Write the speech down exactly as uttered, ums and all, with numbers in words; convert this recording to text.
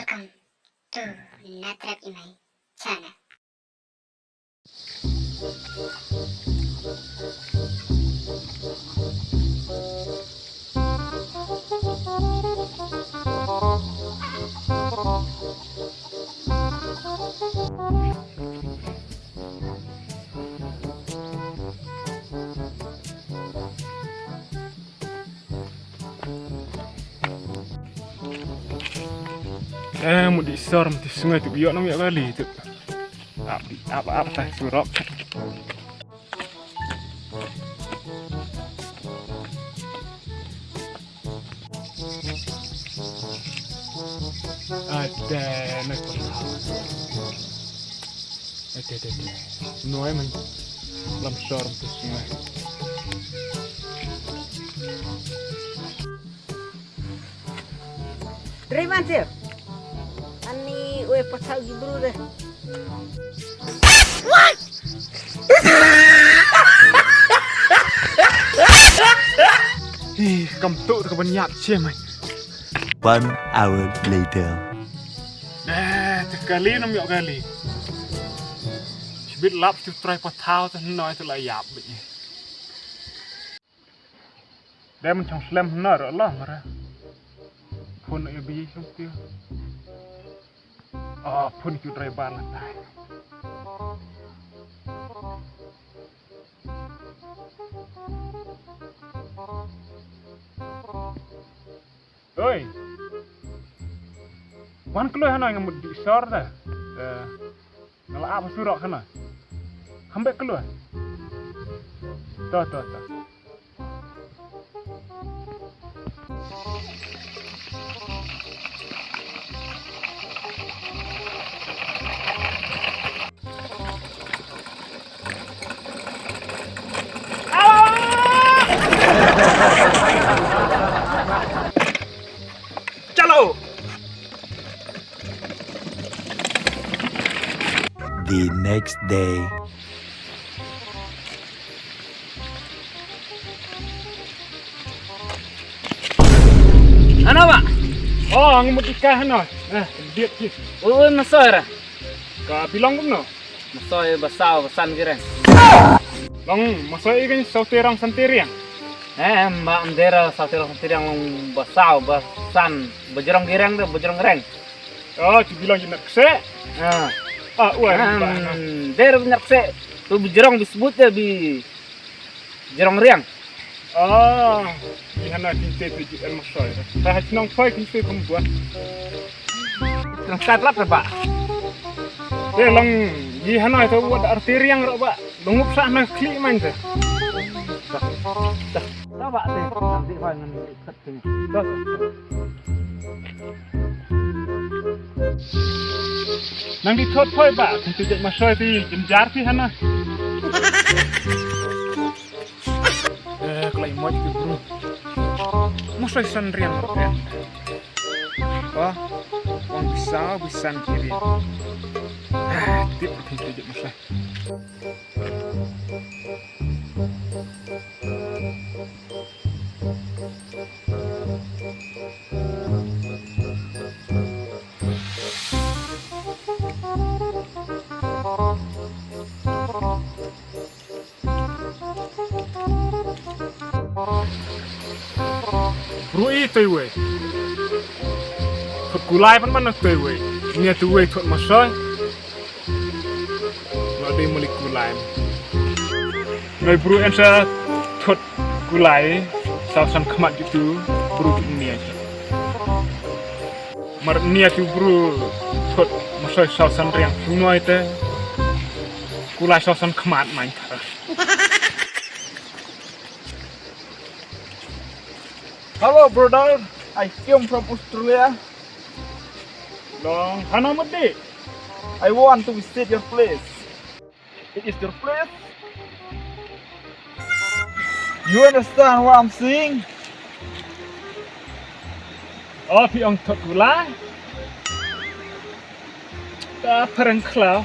Welcome to Natrep Imai channel. Eh, mut di sor, mut di sungai tu biok nam yak kali tu. Ap, ap, ap, tah surok. Ada, nak pun. Ada, ada, ada. Noi man. Lam sor, mut di sungai. Dre man sir. Ani ue patau gi bru de. Ih, kam tu ka ban yap che mai. One hour later. Eh, te kali nam yok kali. Shibit lap tu trai patau te noi te la yap bit ni. Dei man chong slem hynna ro Allah mara. Phone ïa bi shong tia. Ah, phone ki driver la tai. Oi. Wan kloi hana nga mut di sor da. Eh. Nga la ap surok hana. Hambek keluar. Toh, toh, toh. Chalo. The next day. Ano ba? Oh, ang mut ika hano. Eh, diet ki. Oi, oi, masoi ra. Ka bilong kumno? Masoi ba saw ba san ki reng. Long masoi i kan saw terang san teriang. Eh, em ba ndera saw terang san teriang long ba saw ba san ba jrong ki reng de ba jrong reng. Oh, ki bilong jinak se. Ah. Ah, ua. Em, ndera jinak se. Tu ba jrong bi sebut de bi Jrong riang. Ah, ïa hana kinte tu ji en masoi. Ha ha chnong phai kinte kum buat. Nang sat lap ba. Te long ïa hana tu buat arti riang ro ba. Long up sa na kli man te. Dah. Dah. Dah ba te. Nanti phai ngan kat sini. Dah. Nang di thot phai ba, kan tu jek masoi ti jemjar ti hana. Eh, klai moj ti bru. Masoi san riang riang. Ba, wan bisa, bisan kiri. Ah, tip kan tu jek masoi. Bru i toi wei. Thot kulai pan man toi wei. Nia toi wei thot masoi. Nga dei malik kulai. Ngai bru en sa thot kulai. Saw san khmat gitu. Bru nia. Mar nia tu bru thot masoi saw san riang. Sunoi te. Kulai saw san khmat main thara. Hello, brother. I came from Australia. Long hana mudi. I want to visit your place. It is your place. You understand what I'm saying? Oh, phi ong thot kulai. Ta pharang khlau.